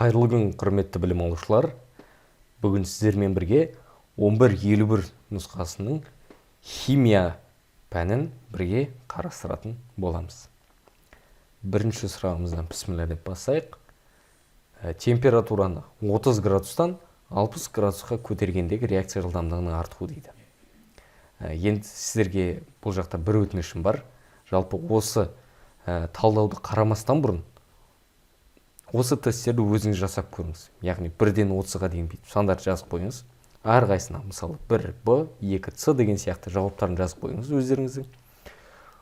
Қайырлы күн, құрметті білім алушылар! Бүгін сіздермен бірге 1151 нұсқасының химия пәнін бірге қарастыратын боламыз. Бірінші сұрағымыздан бісміллә деп бастайық. Температураны 30 градустан 60 градусқа көтергендегі реакция жылдамдығының артуы дейді. Енді сіздерге бұл жақта бір өтінішім бар. Жалпы осы талдауды қарамастан бұрын осы тесттерді өзіңіз жасап көріңіз, яғни 1-ден 30-ға дейін бүйтіп сандарды жазып қойыңыз әрқайсысына. Мысалы, 1 б, 2 с деген сияқты жауаптарын жазып қойыңыз өздеріңіздің.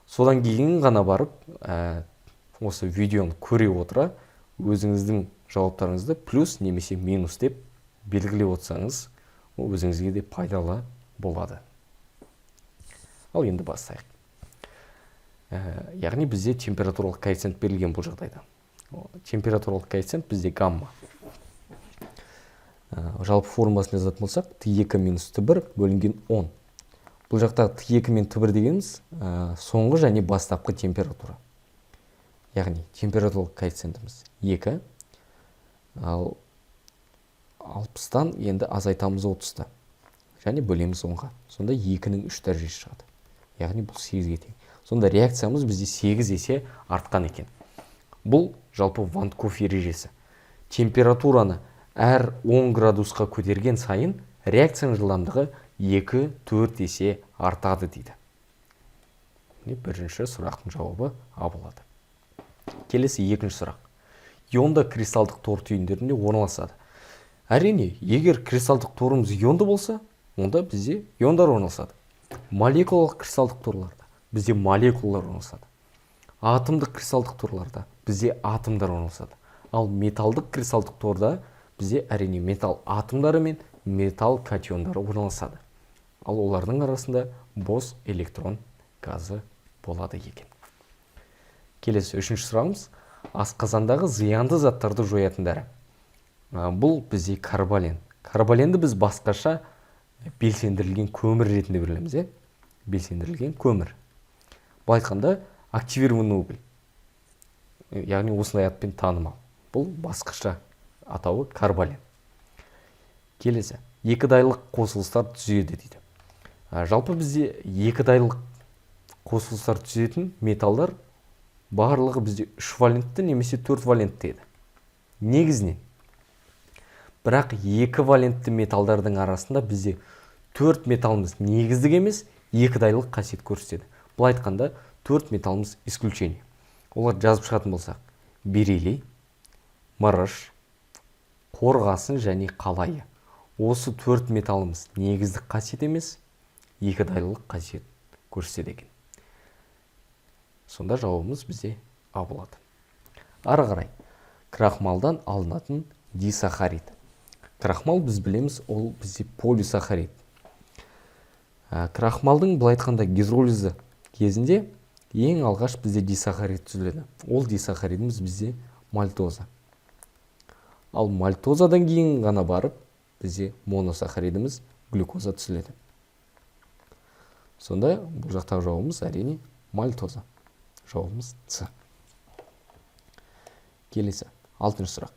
Содан кейін ғана барып осы видеоны көре отыра өзіңіздің жауаптарыңызды плюс немесе минус деп белгілеп отырсаңыз, ол өзіңізге де пайдалы болады. Ал енді бастайық. Яғни бізде температуралық коэффициент берілген. Бұл жағдайда температуралық коэффициент бізде гамма. Жалпы формуласын жазатын болсақ, Т2 минус Т1 бөлінген 10. Бұл жақтағы Т2 мен Т1 дегеніміз соңғы және бастапқы температура, яғни температуралық коэффициентіміз 2. Ал 60-тан енді азайтамыз 30-ты және бөлеміз 10-ға. Сонда 2-нің 3 дәрежесі шығады, яғни бұл 8-ге тең. Сонда реакциямыз бізде 8 есе артқан екен. Бұл жалпы Вант-Гофф ережесі: температураны әр 10 градусқа көтерген сайын реакцияның жылдамдығы 2-4 есе артады дейді. Міне, бірінші сұрақтың жауабы А болады. Келесі, екінші сұрақ. Ионда кристалдық тор түйіндерінде орналасады. Әрине, егер кристалдық торымыз ионды болса, онда бізде иондар орналасады. Молекулалық кристалдық торларда бізде молекулалар орналасады, атомдық кристалдық торларда бізде атомдар орналасады, ал металдық кристалдық торда бізде, әрине, металл атомдары мен металл катиондары орналасады, ал олардың арасында бос электрон газы болады екен. Келесі, үшінші сұрағымыз. Асқазандағы зиянды заттарды жоятын дәрі. Бұл бізде карбален. Карбаленді біз басқаша белсендірілген көмір ретінде білеміз, иә, белсендірілген көмір, былай айтқанда, активированный уголь, яғни осындай атпен танымал. Бұл басқаша атауы карбален. Келесі, екідайлық қосылыстар түзеді дейді. Жалпы бізде екідайлық қосылыстар түзетін металдар барлығы бізде үш валентті немесе төрт валентті еді негізінен. Бірақ екі валентті металдардың арасында бізде төрт металлымыз негіздік емес, екідайлық қасиет көрсетеді. Былай айтқанда, төрт металлымыз исключение. Олар, жазып шығатын болсақ, бериллий, мырыш, қорғасын және қалайы. Осы төрт металлымыз негіздік қасиет емес, екідайлық қасиет көрсетеді екен. Сонда жауабымыз бізде А болады. Ары қарай, крахмалдан алынатын дисахарид. Крахмал, біз білеміз, ол бізде полисахарид. Крахмалдың, былай айтқанда, гидролизі кезінде ең алғаш бізде дисахарид түзіледі. Ол дисахаридіміз бізде мальтоза. Ал мальтозадан кейін ғана барып бізде моносахаридіміз глюкоза түзіледі. Сонда бұл жақтағы жауабымыз, әрине, мальтоза. Жауабымыз С. Келесі, алтыншы сұрақ.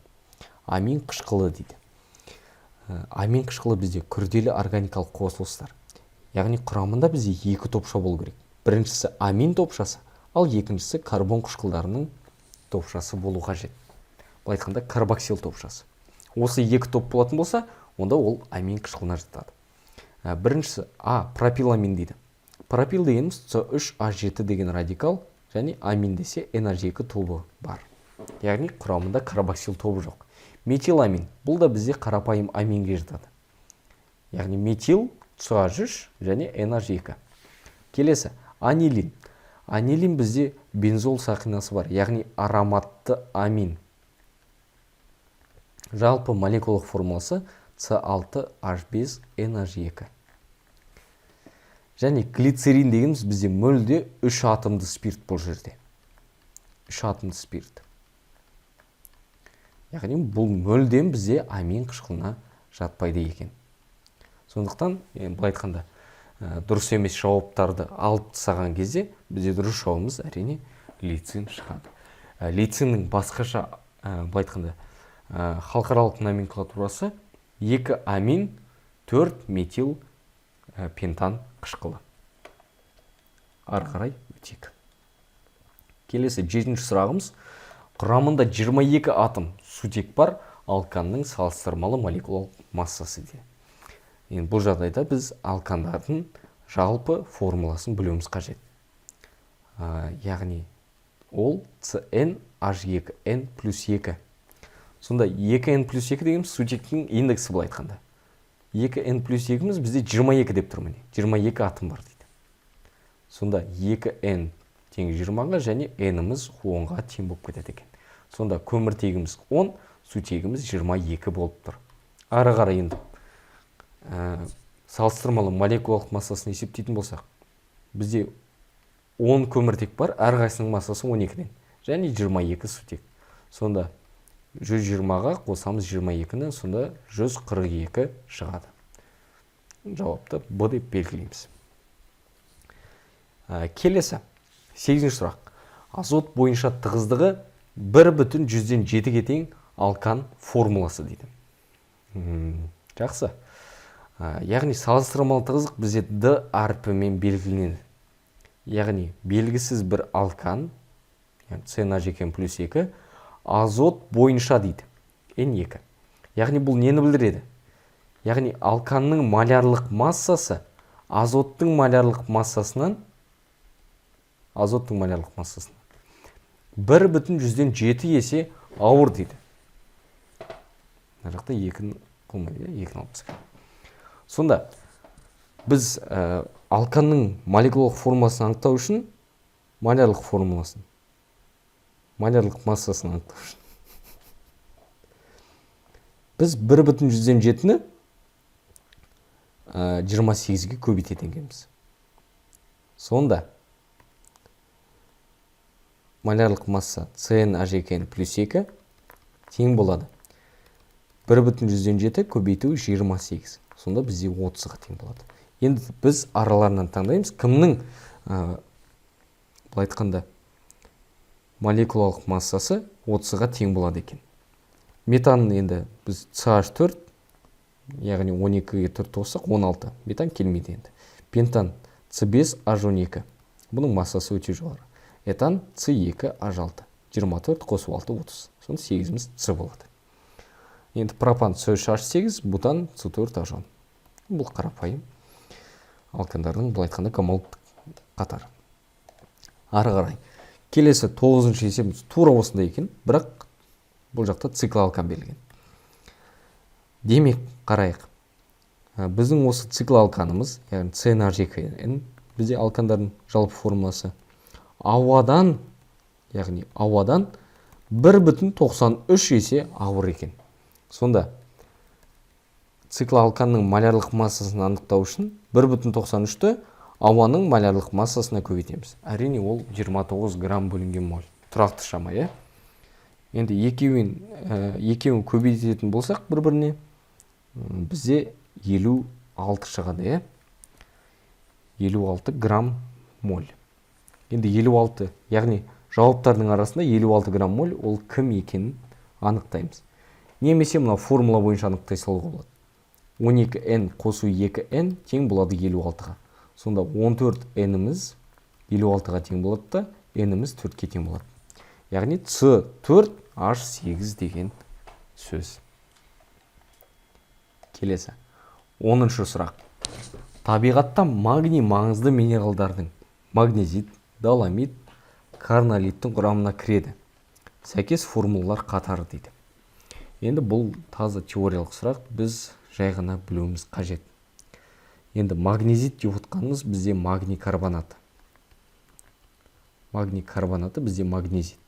Амин қышқылы дейді. Амин қышқылы бізде күрделі органикалық қосылыстар, яғни құрамында бізде екі топша болу керек: біріншісі амин топшасы, ал екіншісі карбон қышқылдарының топшасы болу қажет, былай айтқанда, карбоксил топшасы. Осы екі топ болатын болса, онда ол амин қышқылына жатады. Біріншісі, А, пропиламин дейді. Пропил дегеніміз С3H7 деген радикал және амин десе, NH2 тобы бар, яғни құрамында карбоксил тобы жоқ. Метиламин, бұл да бізде қарапайым аминге жатады, яғни метил CH3 және NH2. Келесі, анилин. Анилин бізде бензол сақинасы бар, яғни ароматты амин. Жалпы молекулалық формуласы C6H5NH2. Және глицерин дегеніміз бізде мүлде үш атомды спирт. Бұл жерде үш атомды спирт, яғни бұл мүлдем бізде амин қышқылына жатпайды екен. Сондықтан енді, былай айтқанда, дұрыс емес жауаптарды алып тастаған кезде бізде дұрыс жауабымыз, әрине, лейцин шығады. Лейциннің басқаша, былай айтқанда, Халықаралық номенклатурасы 2 амин 4 метил пентан қышқылы. Ары қарай өтейік. Келесі 7-ші сұрағымыз. Құрамында 22 атом сутек бар алканның салыстырмалы молекулалық массасы дейді. Енді бұл жағдайда біз алкандардың жалпы формуласын білуіміз қажет. Яғни ол CnH2n плюс 2. Сонда 2n плюс 2 дегеніміз сутектің индексі, былай айтқанда. 2n плюс 2-міз бізде 22 деп тұр, міне. 22 атом бар дейді. Сонда 2n тең 20-ға және n-іміз 10-ға тең болып кетеді екен. Сонда көміртегіміз 10, сутегіміз 22 болып тұр. Ары қарай енді салыстырмалы молекулалық массасын есептейтін болсақ, бізде 10 көміртек бар, әрқайсысының массасы 12-ден және 22 сутек. Сонда 120-ға қосамыз 22-ні, сонда 142 шығады. Жауапты Б деп белгілейміз. Келесі 8-ші сұрақ. Азот бойынша тығыздығы 1,7-ге тең алкан формуласы дейді. Жақсы. Яғни салыстырмалы тығыздық бізде Д әрпімен белгіленеді. Яғни белгісіз бір алкан, яғни CnH2n плюс 2, азот бойынша дейді, N2. Яғни бұл нені білдіреді? Яғни алканның молярлық массасы азоттың молярлық массасынан 1,7 есе ауыр дейді. Мына жақта екіні қоймайды, иә, екіні алып тастайық. Сонда біз алканның молекулалық формуласын анықтау үшін, молярлық формуласын, молярлық массасын анықтау үшін біз 1,7-ні 28-ге көбейтеді екенбіз. Сонда молярлық масса CnH2n плюс 2 тең болады 1,7 көбейту 28. Сонда бізде 30-ға тең болады. Енді біз араларынан таңдаймыз, кімнің былай айтқанда молекулалық массасы 30-ға тең болады екен. Метан енді біз CH4, яғни 12-ге 4 қоссақ, 16. Метан келмейді енді. Пентан C5H12. Бұның массасы өте жоғары. Этан C2H6. 24 қосу 6, 30. Сонда 8-іміз С болады. Енді пропан C3H8, бутан C4H10. Бұл қарапайым алкандардың, былай айтқанда, гомологтық қатары. Ары қарай. Келесі 9-шы есебіміз тура осындай екен, бірақ бұл жақта циклоалкан берілген. Демек, қарайық. Біздің осы циклоалканымыз, яғни CnH2n, бізде алкандардың жалпы формуласы, ауадан, яғни ауадан 1,93 есе ауыр екен. Сонда циклоалканның молярлық массасын анықтау үшін 1,93-ті ауаның молярлық массасына көбейтеміз. Әрине, ол 29 грамм бөлінген моль. Тұрақты шама, иә? Енді екеуін көбейтетін болсақ бір-біріне, бізде 56 шығады, иә? 56 грамм моль. Енді 56, яғни жауаптардың арасында 56 грамм моль ол кім екенін анықтаймыз. Немесе мына формула бойынша анықтай салуға болады. 12n қосу 2n тең болады 56-ға. Сонда 14n-іміз 56-ға тең болады да, n-іміз 4-ке тең болады. Яғни C4H8 деген сөз. Келесі 10-шы сұрақ. Табиғатта магний маңызды минералдардың магнезит, доломит, карналиттің құрамына кіреді. Сәйкес формулалар қатары дейді. Енді бұл таза теориялық сұрақ, біз жай ғана білуіміз қажет. Енді магнезит деп отқанымыз бізде магний карбонаты. Магний карбонаты бізде магнезит.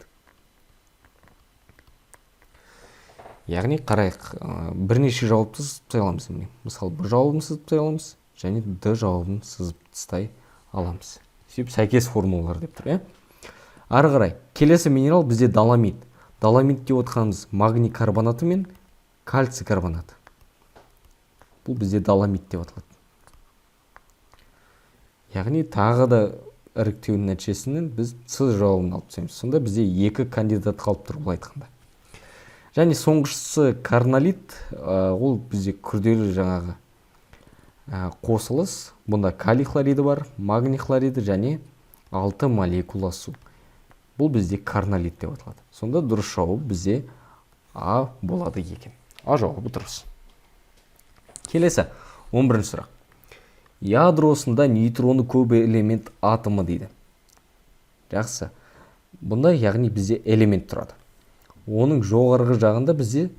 Яғни қарайық, бірнеше жауапты сызып тастай аламыз. Міне, мысалы, Б жауабын сызып тастай аламыз және Д жауабын сызып тастай аламыз. Сөйтіп сәйкес формулалар деп тұр, иә? Ары қарай, келесі минерал бізде доломит. Доломит деп отқанымыз магний карбонаты мен кальций карбонаты. Бұл бізде доломит деп аталады. Яғни тағы да іріктеудің нәтижесінен біз С жауабын алып тастаймыз. Сонда бізде екі кандидат қалып тұр, былай айтқанда. Және соңғысы карналит, ол бізде күрделі жаңағы қосылыс. Бұнда калий хлориді бар, магний хлориді және 6 молекула су. Бұл бізде карналит деп аталады. Сонда дұрыс жауап бізде А болады екен. А жауабы дұрыс. Келесі 11 сұрақ. Ядросында нейтроны көп элемент атомы дейді. Жақсы. Бұнда яғни бізде элемент тұрады. Оның жоғарғы жағында бізде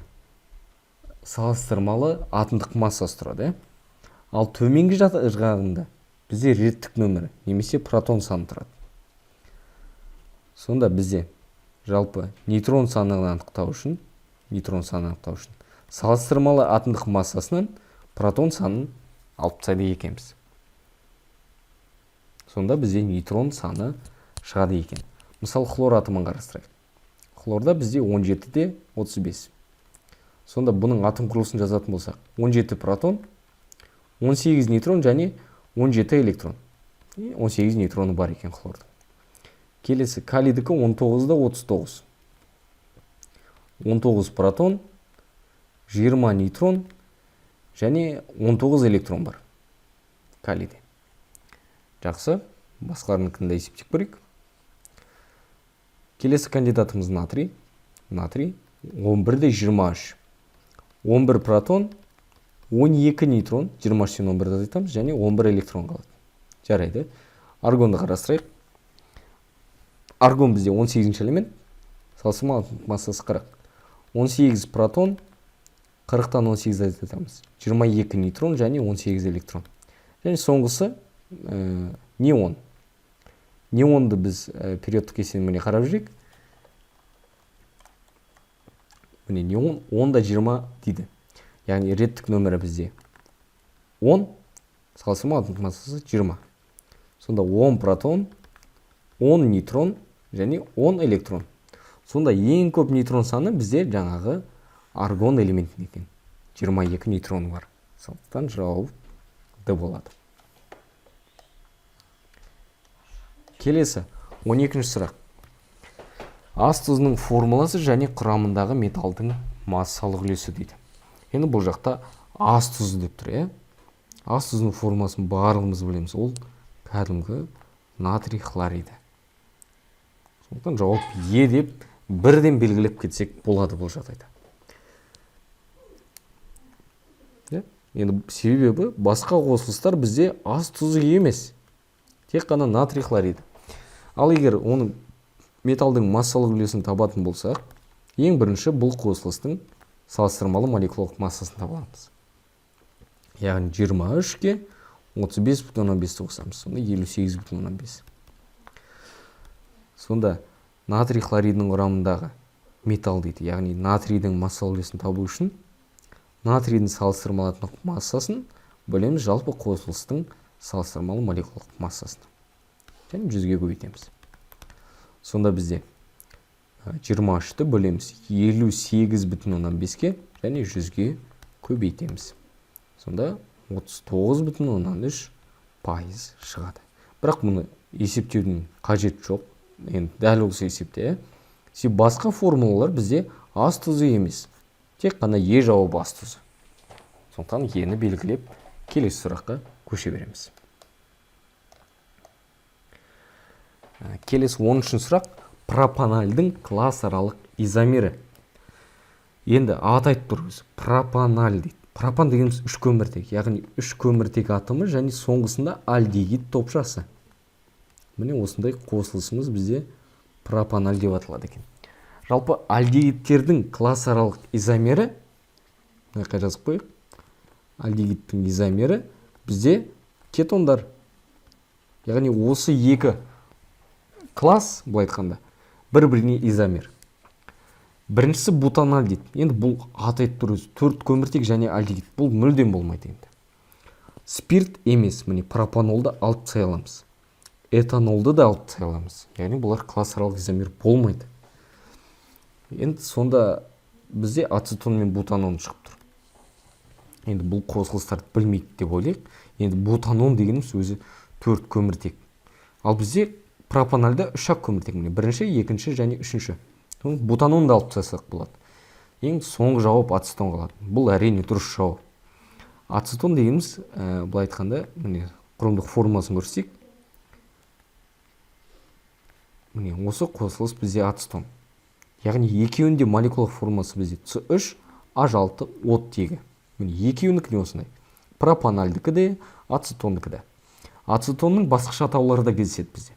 салыстырмалы атомдық массасы тұрады. Ал төменгі жағында бізде реттік нөмірі немесе протон саны тұрады. Сонда бізде жалпы нейтрон санын анықтау үшін, салыстырмалы атомдық массасынан протон санын алып тастайды екенбіз. Сонда бізде нейтрон саны шығады екен. Мысалы, хлор атомын қарастырайық. Хлорда бізде 17-де 35. Сонда бұның атом құрылысын жазатын болсақ, 17 протон, 18 нейтрон және 17 электрон. 18 нейтроны бар екен хлордың. Келесі калийдікі 19-да 39. 19 протон, 20 нейтрон және 19 электрон бар калийде. Жақсы, басқаларыныкін де есептеп көрейік. Келесі кандидатымыз натрий. Натрий 11-де 23. 11 протон, 12 нейтрон, 23-тен 11-ді азайтамыз және 11 электрон қалады. Жарайды. Аргонды қарастырайық. Аргон бізде 18 элемент. Салыстырмалы массасы 40. 18 протон, 40-тан 18 азайтамыз. 22 нейтрон және 18 электрон. Және соңғысы неон. Неонды біз периодтық кестені міне қарап жүрейік. Міне неон 10-да 20 дейді. Яғни реттік нөмірі бізде 10, салыстырмалы атомдық массасы 20. Сонда 10 протон, 10 нейтрон және 10 электрон. Сонда ең көп нейтрон саны бізде жаңағы аргон элементінде екен. 22 нейтрон бар. Сондықтан жауап Д болады. Келесі 12 сұрақ. Ас тұзының формуласы және құрамындағы металдың массалық үлесі дейді. Енді бұл жақта ас тұзы деп тұр, иә? Ас тұзының формуласын барлығымыз білеміз. Ол кәдімгі натрий хлориді. Сондықтан жауап Е деп бірден белгілеп кетсек болады бұл жағдайда. Иә? Енді себебі басқа қосылыстар бізде ас тұзы емес. Тек қана натрий хлориді. Ал егер оның металдың массалық үлесін табатын болсақ, ең бірінші бұл қосылыстың салыстырмалы молекулалық массасын таба аламыз. Яғни 23-ке 35,5-ті қосамыз. Сонда 58,5. Сонда натрий хлоридінің құрамындағы металл дейді. Яғни натрийдің массалық үлесін табу үшін натрийдің салыстырмалы атомдық массасын бөлеміз жалпы қосылыстың салыстырмалы молекулалық массасына. Және 100-ге көбейтеміз. Сонда бізде 23-ті бөлеміз 58,5-ке және 100-ге көбейтеміз. Сонда 39,3% шығады. Бірақ мұны есептеудің қажеті жоқ. Енді дәл осы есепте, себебі басқа формулалар бізде ас тұзы емес. Тек қана Е жауабы ас тұзы. Сондықтан Е-ні белгілеп келесі сұраққа көше береміз. Келесі 13 сұрақ. Пропанальдың классаралық изомері. Енді аты айтып тұр өзі. Пропаналь дейді. Пропан дегеніміз үш көміртек, яғни үш көміртек атомы және соңғысында альдегид топшасы. Міне осындай қосылысымыз бізде пропаналь деп аталады екен. Жалпы альдегидтердің классаралық изомері, мына жаққа жазып қояйық. Альдегидтің изомері бізде кетондар. Яғни осы екі класс, былай айтқанда, бір-біріне изомер. Біріншісі бутаналь дейді. Енді бұл аты айтып тұр өзі. 4 көміртек және альдегид. Бұл мүлдем болмайды енді. Спирт емес, міне пропанолды алып тастай аламыз. Этанолды да алып тастай аламыз. Яғни бұлар классаралық изомер болмайды. Енді сонда бізде ацетон мен бутанон шығып тұр. Енді бұл қосылыстарды білмейді деп ойлайық. Енді бутанон дегеніміз өзі 4 көміртек. Ал бізде пропанальда 3 ақ көміртек. Міне бірінші, екінші және үшінші. Бутанонды алып тастасақ болады. Ең соңғы жауап ацетон қалады. Бұл әрине дұрыс жауап. Ацетон дегеніміз, былай айтқанда, міне құрылымдық формуласын көрсетейік. Міне осы қосылыс бізде ацетон. Яғни екеуінің де молекулалық формуласы бізде С3 H6 оттегі. Міне екеуінікі де осындай. Пропанальдікі де, ацетондікі де. Ацетонның басқаша атаулары да кездеседі бізде.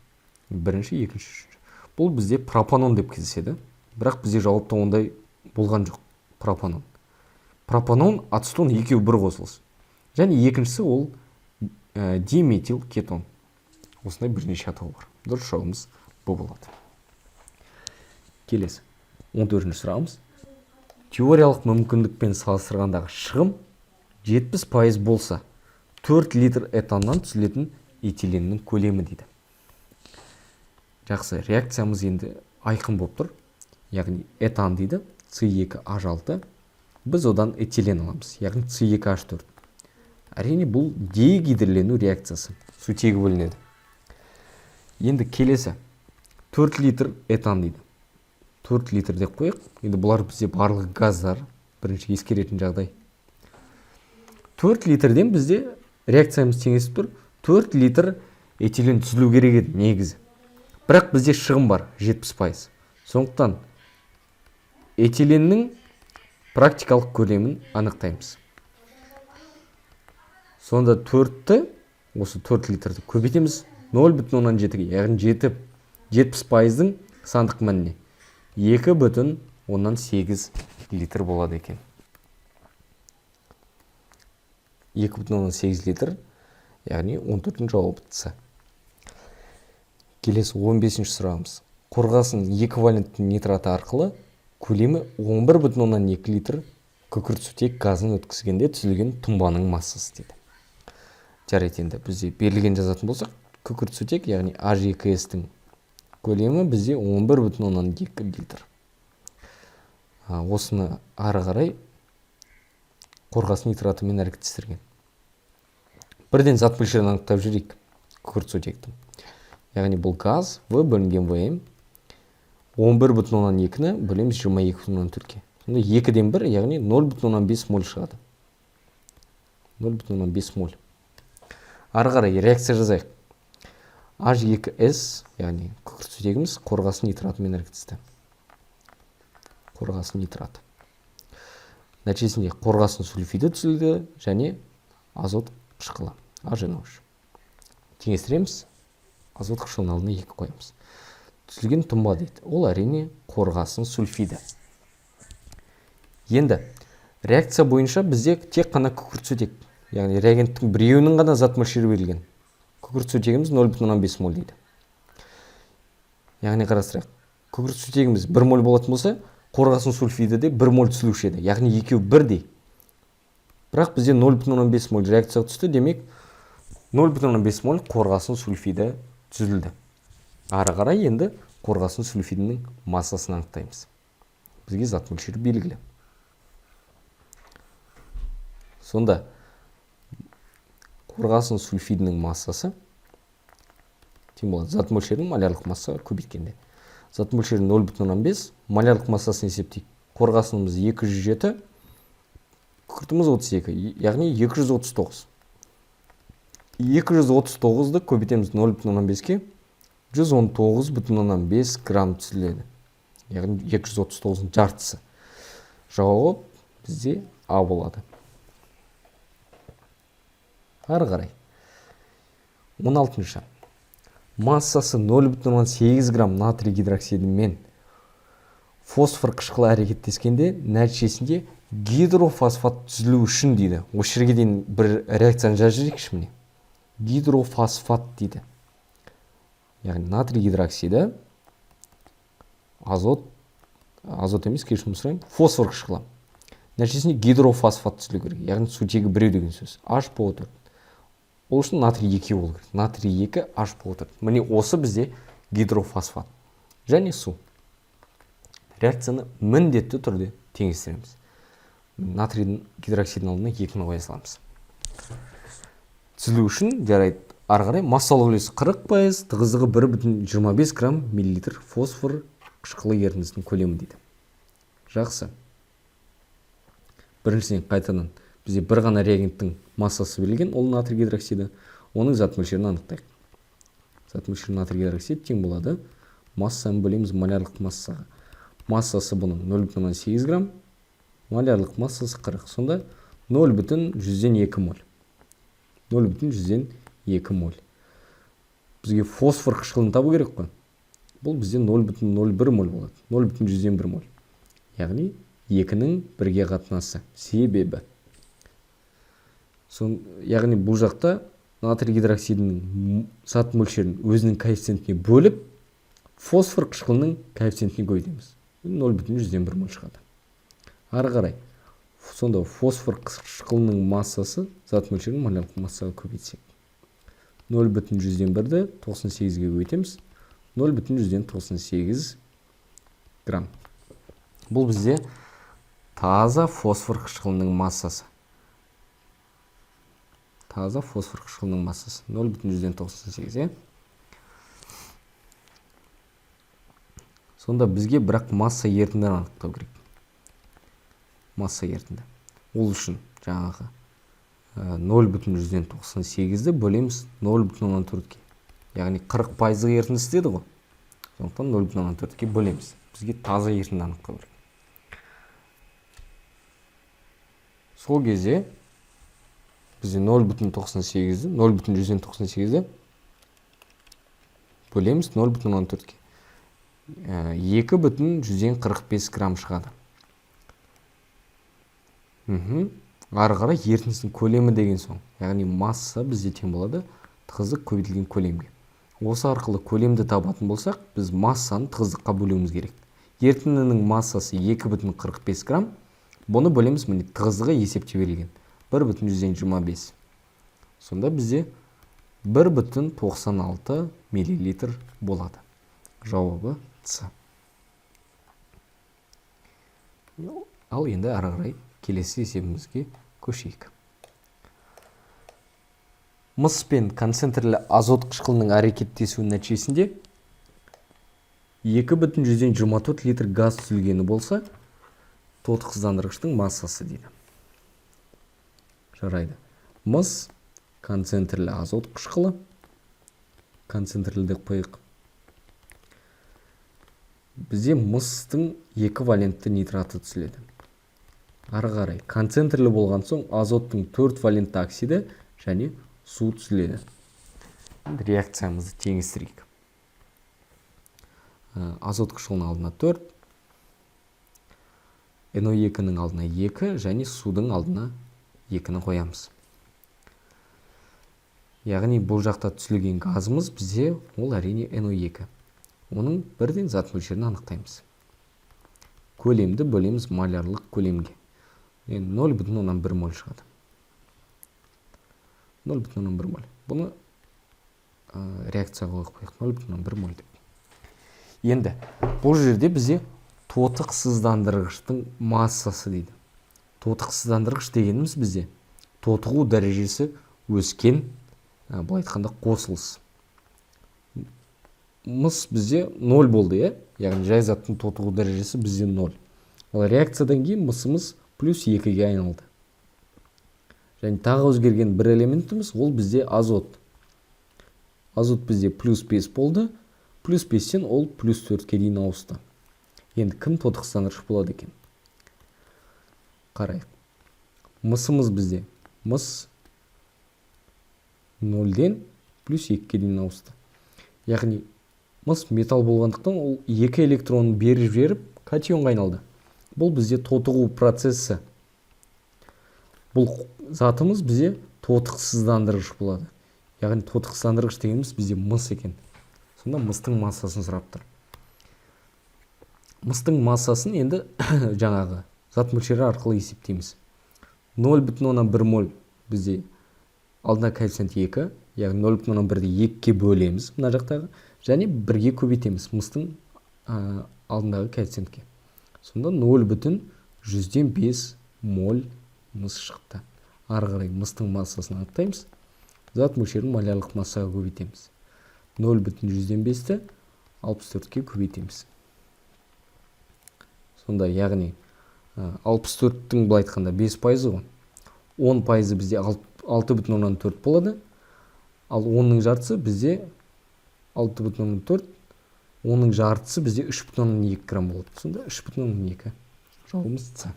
Бірінші, екінші, үшінші. Бұл бізде пропанон деп кездеседі. Бірақ бізде жауапта ондай болған жоқ. Пропанон. Пропанон, ацетон екеуі бір қосылыс. Және екіншісі ол диметилкетон. Осындай бірнеше атау бар. Дұрыс жауабымыз бұл болады. Келесі. 14-ші сұрағымыз. Теориялық мүмкіндікпен салыстырғандағы шығым 70% болса, 4 литр этаннан түзілетін этиленнің көлемі дейді. Жақсы, реакциямыз енді айқын болып тұр. Яғни этан дейді, С2H6. Біз одан этилен аламыз, яғни С2H4. Әрине бұл дегидрлену реакциясы. Сутегі бөлінеді. Енді келесі 4 литр этан дейді. 4 литр деп қояйық. Енді бұлар бізде барлығы газдар. Бірінші ескеретін жағдай. 4 литрден бізде реакциямыз теңесіп тұр. 4 литр этилен түзілу керек еді негізі. Бірақ бізде шығын бар 70%. Сондықтан этиленнің практикалық көлемін анықтаймыз. Сонда 4-ті, осы 4 литрді көбейтеміз 0,7-ге, яғни 70%-дың сандық мәніне. 2,8 литр болады екен. 2,8 литр, яғни 14-дің жауабы С. Келесі 15-ші сұрағымыз. Қорғасын екі валентті нитраты арқылы көлемі 11,2 литр күкіртсутек газын өткізгенде түзілген тұнбаның массасы дейді. Жарайды, енді бізде берілген жазатын болсақ, күкіртсутек, яғни H2S-тің көлемі бізде 11,2 литр. Осыны ары қарай қорғасын нитратымен әрекеттестірген. Бірден зат мөлшерін анықтап жіберейік күкіртсутектің. Яғни бұл газ В бөлінген ВМ 11,2-ні бөлеміз 22,4-ке. Сонда 2-ден 1, яғни 0,5 моль шығады. 0,5 моль. Ары қарай реакция жазайық. H2S, яғни күкіртсутегіміз қорғасын нитратымен әрекеттесті. Қорғасын нитраты. Нәтижесінде қорғасын сульфиді түзілді және азот қышқылы HNO3. Теңестіреміз. Азот қышқылының алдына 2 қоямыз. Түзілген тұнба дейді. Ол әрине қорғасын сульфиді. Енді реакция бойынша бізде тек қана күкіртсутек, яғни реагенттің біреуінің ғана зат мөлшері берілген. Күкіртсутегіміз 0,5 моль дейді. Яғни қарастырайық. Күкіртсутегіміз 1 моль болатын болса, қорғасын сульфиді де 1 моль түзілуші еді. Яғни екеуі бірдей. Бірақ бізде 0,5 моль реакцияға түсті, демек 0,5 моль қорғасын сульфиді түзілді. Ары қарай енді қорғасын сульфидінің массасын анықтаймыз. Бізге зат мөлшері белгілі. Сонда қорғасын сульфидінің массасы тең болады зат мөлшерін молярлық массаға көбейткенде. Зат мөлшері 0,5, молярлық массасын есептейік. Қорғасынымыз 207, күкіртіміз 32, яғни 239. 239-ды көбейтеміз 0,5-ке, 119,5 грамм түзіледі. Яғни 239-ның жартысы. Жауап бізде А болады. Ары қарай. 16-шы. Массасы 0,8 грамм натрий гидроксидімен фосфор қышқылы әрекеттескенде нәтижесінде гидрофосфат түзілу үшін дейді. Осы жерге дейін бір реакцияны жазып жіберейікші міне. Гидрофосфат дейді. Яғни натрий гидроксиді азот, азот емес, кешірім сұраймын, фосфор қышқылы. Нәтижесінде гидрофосфат түзілу керек. Яғни сутегі біреу деген сөз. HPO4. Ол үшін натрий 2 болу керек. Натрий 2 HPO4. Міне осы бізде гидрофосфат және су. Реакцияны міндетті түрде теңестіреміз. Натрийдің гидроксидінің алдына 2-ні қоя саламыз. Түзілу үшін жарайды. Ары қарай массалық үлесі 40%, тығыздығы 1,25 грамм миллилитр фосфор қышқылы ерітіндісінің көлемі дейді. Жақсы. Біріншіден, қайтадан бізде бір ғана реагенттің массасы берілген, ол натрий гидроксиді. Оның зат мөлшерін анықтайық. Зат мөлшері натрий гидроксид тең болады массаны бөлеміз молярлық массаға. Массасы бұның 0,8 грамм, молярлық массасы 40. Сонда 0,02 моль. 0,02 моль. Бізге фосфор қышқылын табу керек қой. Бұл бізде 0,01 моль болады. 0,1 моль. Яғни 2-нің бірге қатынасы. Себебі. Яғни бұл жақта натрий гидроксидінің зат мөлшерін өзінің коэффициентіне бөліп, фосфор қышқылының коэффициентіне көбейтеміз. 0,1 моль шығады. Ары қарай. Сонда фосфор қышқылының массасы зат мөлшерін молярлық массаға көбейтсек. 0,1-ді 98-ге көбейтеміз. 0,98 грамм. Бұл бізде таза фосфор қышқылының массасы. Таза фосфор қышқылының массасы 0,98, иә? Сонда бізге бірақ масса ерітіндіні анықтау керек. Масса ерітінді. Ол үшін жаңағы 0,98-ді бөлеміз 0,4-ке. Яғни 40% ерітіндісі деді ғой. Сондықтан 0,4-ке бөлеміз. Бізге таза ерітінді анықтау керек. Сол кезде бізде 0,98-ді 0,98-ді бөлеміз 0,4-ке. 2,45 грамм шығады. Ары қарай ерітіндісінің көлемі деген соң, яғни масса бізде тең болады тығыздық көбейтілген көлемге. Осы арқылы көлемді табатын болсақ, біз массаны тығыздыққа бөлуіміз керек. Ерітіндінің массасы 2,45 грамм. Бұны бөлеміз, міне тығыздығы есепте берілген 1,25. Сонда бізде 1,96 миллилитр болады. Жауабы С. Ал енді ары қарай келесі есебімізге көшейік. Мыс пен концентрлі азот қышқылының әрекеттесуі нәтижесінде 2,24 литр газ түзілгені болса, тотықсыздандырғыштың массасы дейді. Жарайды. Мыс, концентрлі азот қышқылы, концентрлі деп қояйық. Бізде мыстың екі валентті нитраты түзіледі. Ары қарай концентрлі болған соң азоттың 4 валентті оксиді және су түзіледі. Енді реакциямызды теңестірейік. Азот қышқылының алдына 4, NO2-нің алдына 2 және судың алдына 2-ні қоямыз. Яғни бұл жақта түзілген газымыз бізде ол әрине NO2. Оның бірден зат мөлшерін анықтаймыз. Көлемді бөлеміз молярлық көлемге. Енді 0,1 моль шығады. 0,1 моль. Бұны реакцияға қойып қояйық. 0,1 моль деп. Енді бұл жерде бізде тотықсыздандырғыштың массасы дейді. Тотықсыздандырғыш дегеніміз бізде тотығу дәрежесі өскен, былай айтқанда қосылыс. Мыс бізде 0 болды, иә? Яғни жай заттың тотығу дәрежесі бізде 0. Ал реакциядан кейін мысымыз плюс 2-ге айналды. Және тағы өзгерген бір элементіміз ол бізде азот. Азот бізде плюс 5 болды. Плюс 5-тен ол плюс 4-ке дейін ауысты. Енді кім тотықсыздандырғыш болады екен? Қарайық. Мысымыз бізде мыс 0-ден плюс 2-ге дейін ауысты. Яғни мыс металл болғандықтан ол 2 электронын беріп жіберіп катионға айналды. Бұл бізде тотығу процесі. Бұл затымыз бізде тотықсыздандырғыш болады. Яғни тотықсыздандырғыш дегеніміз бізде мыс екен. Сонда мыстың массасын сұрап тұр. Мыстың массасын енді жаңағы зат мөлшері арқылы есептейміз. 0,1 моль бізде алдына коэффициент 2, яғни 0,1-ді 2-ге бөлеміз мына жақтағы, және 1-ге көбейтеміз мыстың алдындағы коэффициентке. Сонда 0,5 моль мыс шықты. Ары қарай мыстың массасын анықтаймыз. Зат мөлшерін молярлық массаға көбейтеміз. 0,5-ті 64-ке көбейтеміз. Сонда яғни 64-тің былай айтқанда 5% ғой. 10% бізде 6,4 болады. Ал 10-ның жартысы бізде 6,4, 10-ның жартысы бізде 3,2 грамм болады. Сонда 3,2. Жауабымыз С.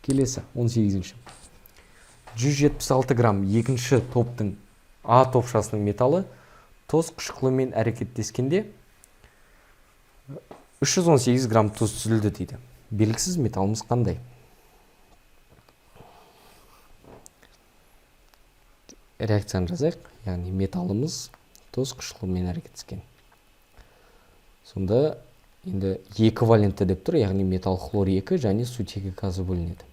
Келесі 18-ші. 176 грамм екінші топтың А топшасының металы тұз қышқылымен әрекеттескенде 318 грамм тұз түзілді дейді. Белгісіз металымыз қандай? Реакцияны жазайық. Яғни металымыз тұз қышқылымен әрекеттескен. Сонда енді екі валентті деп тұр, яғни металл хлор 2 және сутегі газы бөлінеді.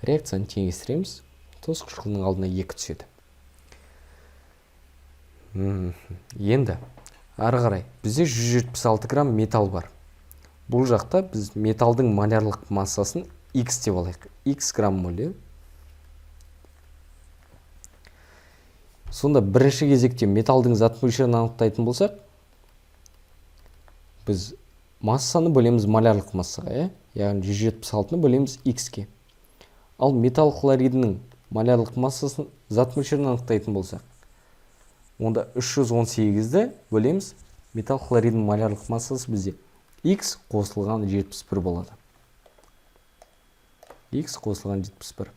Реакцияны теңестіреміз. Тұз қышқылының алдына 2 түседі. Енді ары қарай бізде 176 грамм металл бар. Бұл жақта біз металдың молярлық массасын X деп алайық. X грамм моль. Сонда бірінші кезекте металдың зат мөлшерін анықтайтын болсақ, біз массаны бөлеміз молярлық массаға, яғни 176-ны бөлеміз X-ке. Ал металл хлоридінің молярлық массасын зат мөлшерін анықтайтын болсақ, онда 318-ді бөлеміз. Металл хлоридінің молярлық массасы бізде X қосылған 71 болады. X қосылған 71.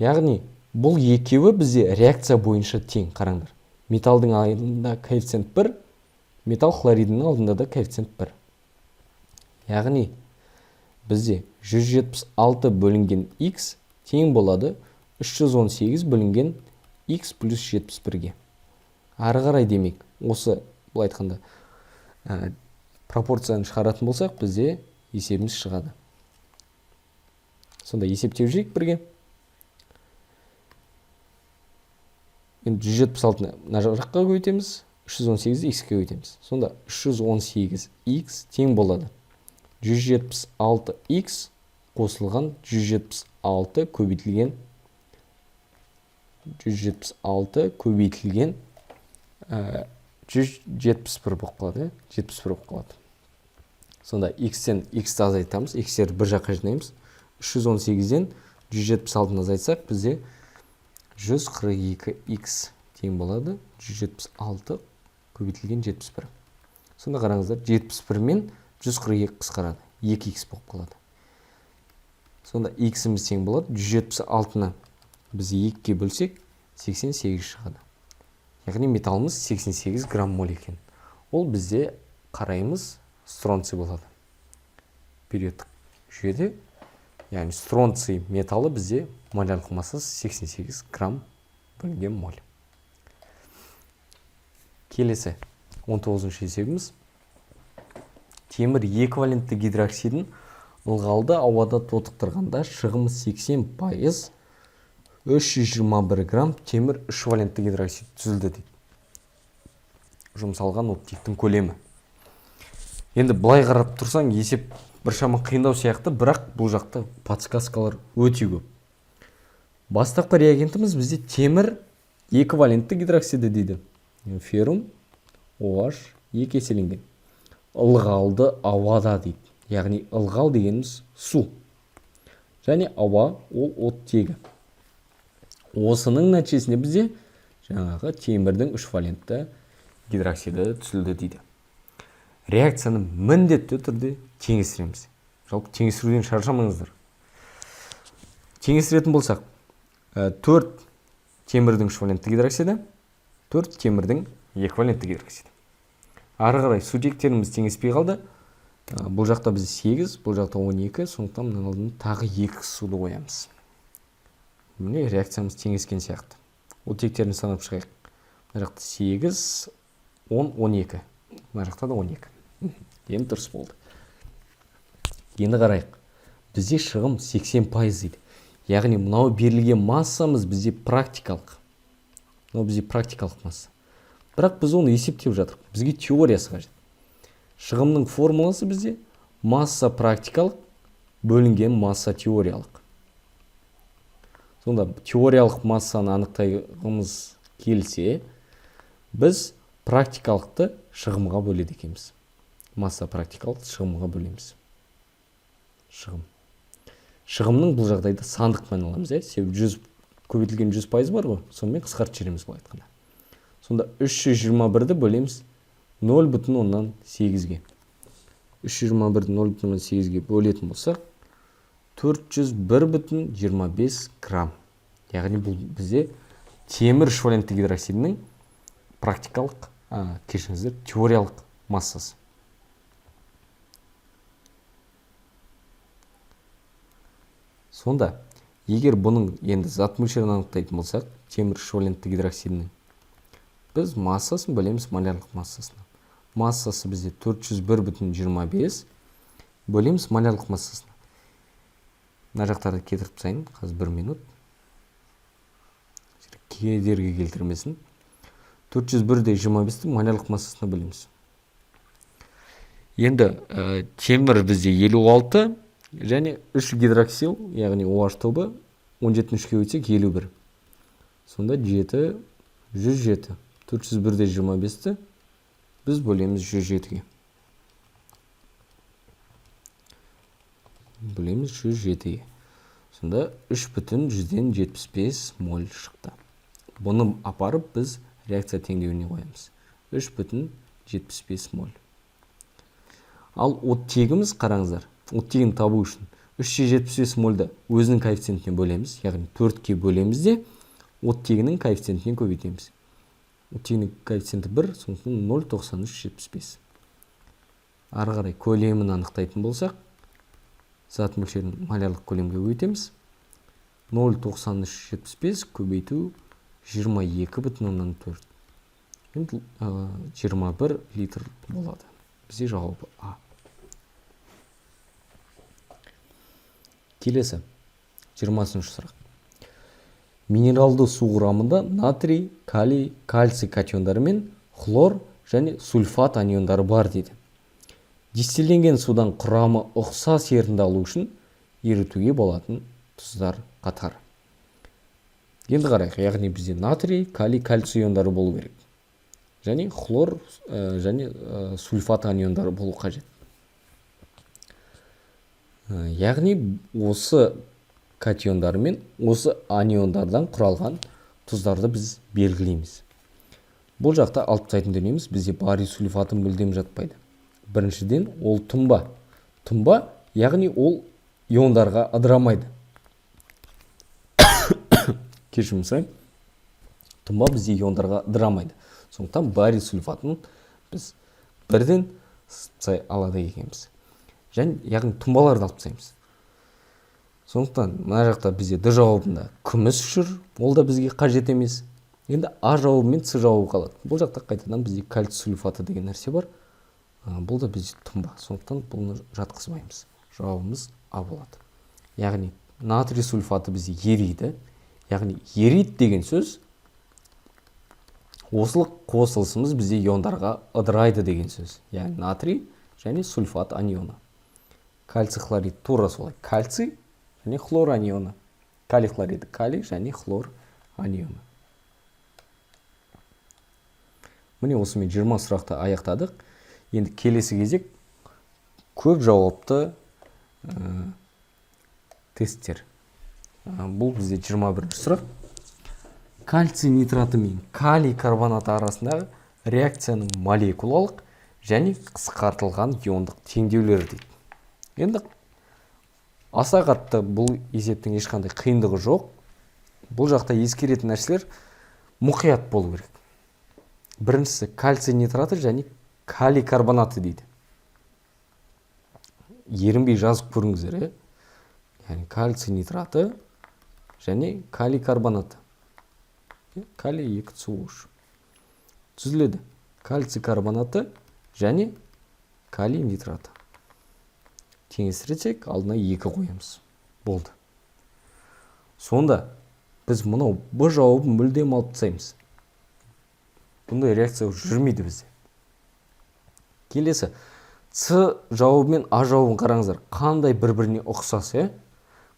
Яғни бұл екеуі бізде реакция бойынша тең, қараңдар. Металдың алдында коэффициент 1, металл хлоридінің алдында да коэффициент 1. Яғни бізде 176 бөлінген X тең болады 318 бөлінген X плюс 71-ге. Ары қарай демек, осы былай айтқанда пропорцияны шығаратын болсақ, бізде есебіміз шығады. Сонда есептеп жүрейік бірге. Енді 176-ны мына жаққа көбейтеміз, 318-ді X-ке көбейтеміз. Сонда 318 X тең болады 176 X қосылған 176 көбейтілген 176 көбейтілген 171 болып қалады, 71 болып қалады. Сонда X-тен X-ті азайтамыз, X-терді бір жаққа жинаймыз. 318-ден 176-ны азайтсақ, бізде 142 X тең болады 176 көбейтілген 71. Сонда қараңыздар, 71 мен 142 қысқарады, 2 X болып қалады. Сонда X-іміз тең болады 176-ны біз 2-ге бөлсек 88 шығады. Яғни металлымыз 88 грамм моль екен. Ол бізде қараймыз стронций болады. Периодтық жүйеде, яғни стронций металлы бізде молярлық массасы 88 грамм бөлінген моль. Келесі 19-шы есебіміз. Темір екі валентті гидроксидін ылғалды ауада тотықтырғанда шығымы 80% 321 грамм темір 3 валентті гидроксид түзілді дейді. Жұмсалған оттектің көлемі. Енді былай қарап тұрсаң, есеп біршама қиындау сияқты, бірақ бұл жақта подсказкалар өте көп. Бастапқы реагентіміз бізде темір екі валентті гидроксиді дейді. Феррум OH екі еселенген. Ылғалды ауада дейді. Яғни ылғал дегеніміз су. Және ауа ол оттегі. Осының нәтижесінде бізде жаңағы темірдің 3 валентті гидроксиді түзілді дейді. Реакцияны міндетті түрде теңестіреміз. Жалпы теңестіруден шаршамаңыздар. Теңестіретін болсақ, 4 темірдің 3 валентті гидроксиді, 4 темірдің 2 валентті гидроксиді. Ары қарай сутектеріміз теңеспей қалды. Бұл жақта бізде 8, бұл жақта 12, сондықтан мынаның алдына тағы 2 суды қоямыз. Міне реакциямыз теңескен сияқты. Оттектерін санап шығайық. Мына жақта 8, 10, 12. Мына жақта да 12. Енді дұрыс болды. Енді қарайық. Бізде шығым 80% дейді. Яғни мынау берілген массамыз бізде практикалық. Мынау бізде практикалық масса. Бірақ біз оны есептеп жатырмыз. Бізге теориясы қажет. Шығымның формуласы бізде масса практикалық бөлінген масса теориялық. Сонда теориялық массаны анықтағымыз келсе, біз практикалықты шығымға бөледі екенбіз. Масса практикалық шығымға бөлеміз. Шығым. Шығымның бұл жағдайда сандық мәнін аламыз, иә? Себебі 100 көбейтілген 100% бар ғой, сонымен қысқартып жібереміз былай айтқанда. Сонда 321-ді бөлеміз 0,8-ге. 321-ді 0,8-ге бөлетін болсақ, 401,25 грамм. Яғни бұл бізде темір үш валентті гидроксидінің практикалық, кешіріңіздер, теориялық массасы. Сонда егер бұның енді зат мөлшерін анықтайтын болсақ, темір үш валентті гидроксидінің, біз массасын бөлеміз молярлық массасына. Массасы бізде 401,25 бөлеміз молярлық массасына. Мына жақтарды кетіріп тастайын, қазір 1 минут. Кедергі келтірмесін. 401,25-ті молярлық массасына бөлеміз. Енді темір бізде 56 және 3 гидроксил, яғни OH тобы 17-ні 3-ке бөлсек 51. Сонда 7, 107. 401,25-ті біз бөлеміз 107-ге. Бөлеміз 107-ге. Сонда 3,75 моль шықты. Бұны апарып біз реакция теңдеуіне қоямыз. 3,75 моль. Ал оттегіміз, қараңыздар, оттегін табу үшін 375 мольді өзінің коэффициентіне бөлеміз, яғни 4-ке бөлеміз де оттегінің коэффициентіне көбейтеміз. Оттегінің коэффициенті 1, сондықтан 0,9375. Ары қарай көлемін анықтайтын болсақ, зат мөлшерін молярлық көлемге көбейтеміз. 0,9375 көбейту 22,4. Енді 21 литр болады. Бізде жауабы А. Келесі 20-шы сұрақ. Минералды су құрамында натрий, калий, кальций катиондары мен хлор және сульфат аниондары бар дейді. Дистилленген судан құрамы ұқсас ерітінді алу үшін ерітуге болатын тұздар қатары. Енді қарайық, яғни бізде натрий, калий, кальций иондары болу керек. Және хлор және сульфат аниондары болу қажет. Яғни осы катиондар мен осы аниондардан құралған тұздарды біз белгілейміз. Бұл жақта алып тастайтын дүниеміз, бізде барий сульфаты мүлдем жатпайды. Біріншіден, ол тұнба. Тұнба, яғни ол иондарға ыдырамайды. Кешірім сұраймын. Тұнба бізде иондарға ыдырамайды. Сондықтан барий сульфатын біз бірден сызып алады екенбіз. Және яғни тұнбаларды алып тастаймыз. Сондықтан мына жақта бізде Д жауабында күміс жүр, ол да бізге қажет емес. Енді А жауабы мен С жауабы қалады. Бұл жақта қайтадан бізде кальций сульфаты деген нәрсе бар. Бұл да бізде тұнба. Сондықтан бұны жатқызбаймыз. Жауабымыз А болады. Яғни натрий сульфаты бізде ериді. Яғни ериді деген сөз осылық қосылысымыз бізде иондарға ыдырайды деген сөз. Яғни натрий және сульфат анионы. Кальций хлорид тура солай. Кальций және хлор анионы. Калий хлориді калий және хлор анионы. Міне осымен 20 сұрақты аяқтадық. Енді келесі кезек көп жауапты тесттер. Бұл бізде 21-ші сұрақ. Кальций нитраты мен калий карбонаты арасындағы реакцияның молекулалық және қысқартылған иондық теңдеулері дейді. Енді аса қатты бұл есептің ешқандай қиындығы жоқ. Бұл жақта ескеретін нәрселер мұқият болу керек. Біріншісі кальций нитраты және калий карбонаты дейді. Ерінбей жазып көріңіздер, е? Яғни кальций нитраты және калий карбонаты. Калий 2 СО3. Түзіледі. Кальций карбонаты және калий нитраты. Теңестірсек, алдына 2 қоямыз. Болды. Сонда біз мынау Б жауабын мүлдем алып тастаймыз. Бұндай реакция жүрмейді бізде. Келесі С жауабы мен А жауабын қараңыздар. Қандай бір-біріне ұқсас, е?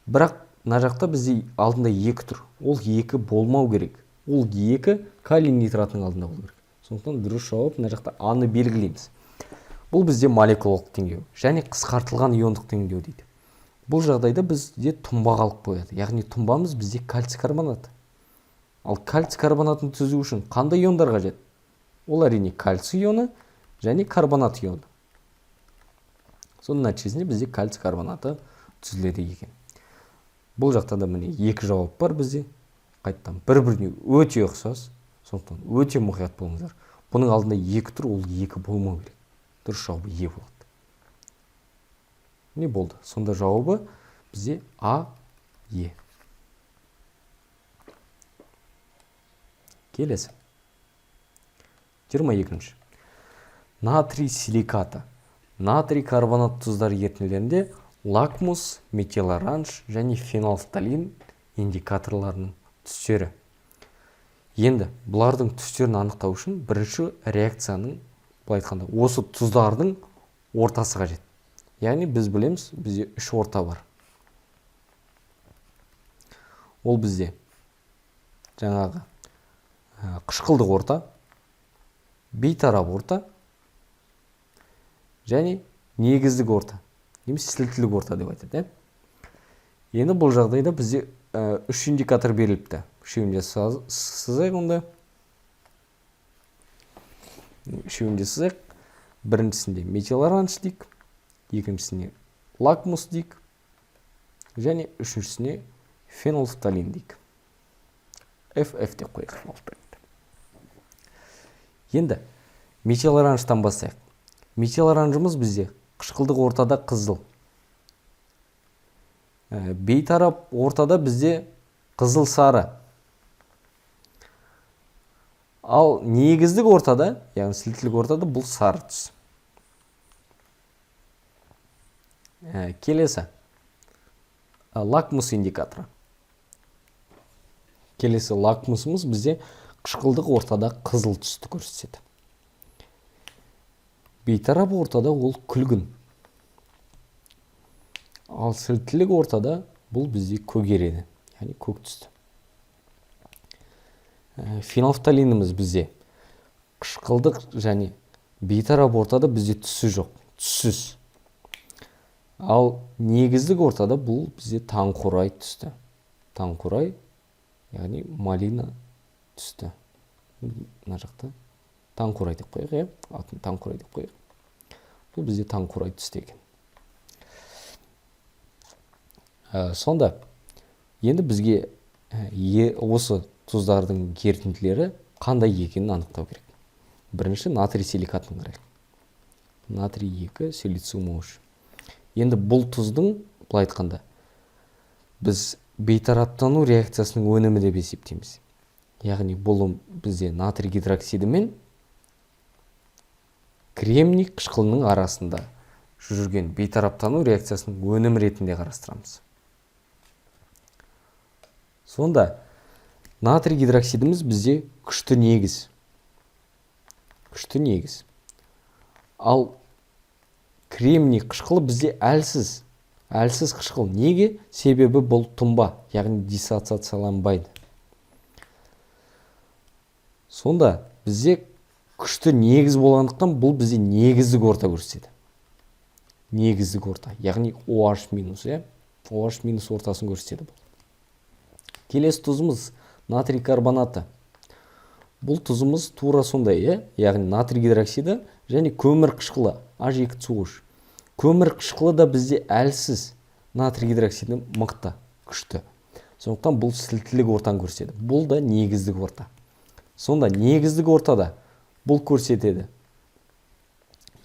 Бірақ мына жақта бізде алдында 2 тұр. Ол 2 болмау керек. Ол 2 калий нитратының алдында болу керек. Сондықтан дұрыс жауап мына жақта А-ны белгілейміз. Бұл бізде молекулалық теңдеу және қысқартылған иондық теңдеу дейді. Бұл жағдайда бізде тұнба қалып қояды. Яғни тұнбамыз бізде кальций карбонаты. Ал кальций карбонатын түзу үшін қандай иондар қажет? Ол әрине кальций ионы және карбонат ионы. Соның нәтижесінде бізде кальций карбонаты түзіледі екен. Бұл жақта да міне екі жауап бар бізде. Қайтадан бір-біріне өте ұқсас. Сондықтан өте мұқият болыңыздар. Бұның алдында екі тұр, ол екі болмау керек. Дұрыс жауабы Е болады. Не болды? Сонда жауабы бізде А, Е. Келесі. 22-ші. Натрий силикаты. Натрий карбонат тұздар ерітінділерінде лакмус, метилоранж және фенолфталин индикаторларының түстері. Енді бұлардың түстерін анықтау үшін бірінші реакцияның, былай айтқанда, осы тұздардың ортасы қажет. Яғни біз білеміз, бізде үш орта бар. Ол бізде жаңағы қышқылдық орта, бейтарап орта және негіздік орта, немесе сілтілік орта деп айтады, иә? Енді бұл жағдайда бізде үш индикатор беріліпті. Үшеуін де сызайық онда. Үшеуін де сызайық. Біріншісінде метилоранж дейік, екіншісіне лакмус дейік және үшіншісіне фенолфталин дейік. FF деп қояйық фенолфталинді. Енді метилоранжтан бастайық. Метилоранжымыз бізде қышқылдық ортада қызыл. Бейтарап ортада бізде қызыл сары. Ал негіздік ортада, яғни сілтілік ортада бұл сары түс. Келесі. Лакмус индикаторы. Келесі лакмусымыз бізде қышқылдық ортада қызыл түсті көрсетеді. Бейтарап ортада ол күлгін. Ал сілтілік ортада бұл бізде көгереді, яғни көк түсті. Фенолфталиніміз бізде қышқылдық және бейтарап ортада бізде түсі жоқ, түссіз. Ал негіздік ортада бұл бізде таңқурай түсті. Таңқурай, яғни малина түсті. Мына жақта таңқурай деп қояйық, иә? Атын таңқурай деп қояйық. Бұл бізде таңқурай түсті екен. Сонда енді бізге осы тұздардың ерітінділері қандай екенін анықтау керек. Бірінші натрий силикатын қарайық. Натрий 2 силициум үш. Енді бұл тұздың, былай айтқанда, біз бейтараптану реакциясының өнімі деп есептейміз. Яғни бұл бізде натрий гидроксиді мен кремний қышқылының арасында жүрген бейтараптану реакциясының өнімі ретінде қарастырамыз. Сонда натрий гидроксидіміз бізде күшті негіз. Күшті негіз. Ал кремний қышқылы бізде әлсіз. Әлсіз қышқыл. Неге? Себебі бұл тұнба, яғни диссоциацияланбайды. Сонда бізде күшті негіз болғандықтан бұл бізде негіздік орта көрсетеді. Негіздік орта, яғни OH минус, иә? OH минус ортасын көрсетеді бұл. Келесі тұзымыз натрий карбонаты. Бұл тұзымыз тура сондай, иә? Яғни натрий гидроксиді және көмір қышқылы H2SO3. Көмір қышқылы да бізде әлсіз, натрий гидроксиді мықты, күшті. Сондықтан бұл сілтілік ортаны көрсетеді. Бұл да негіздік орта. Сонда негіздік ортада бұл көрсетеді.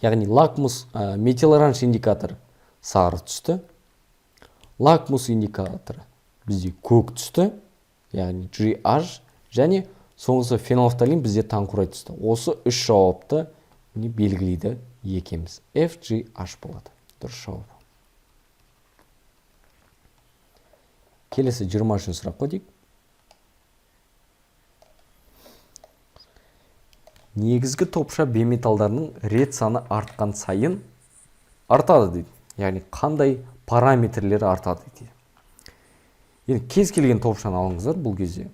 Яғни лакмус, метилоранж индикаторы сары түсті. Лакмус индикаторы бізде көк түсті, яғни GH, және соңғысы фенолфталин бізде таңқурай түсті. Осы үш жауапты міне белгілейді екенбіз. FGH болады. Дұрыс жауап. Келесі 23-ші сұрақ қой дейік. Негізгі топша бейметалдарының рет саны артқан сайын артады дейді. Яғни қандай параметрлері артады дейді. Енді кез келген топшаны алыңыздар бұл кезде.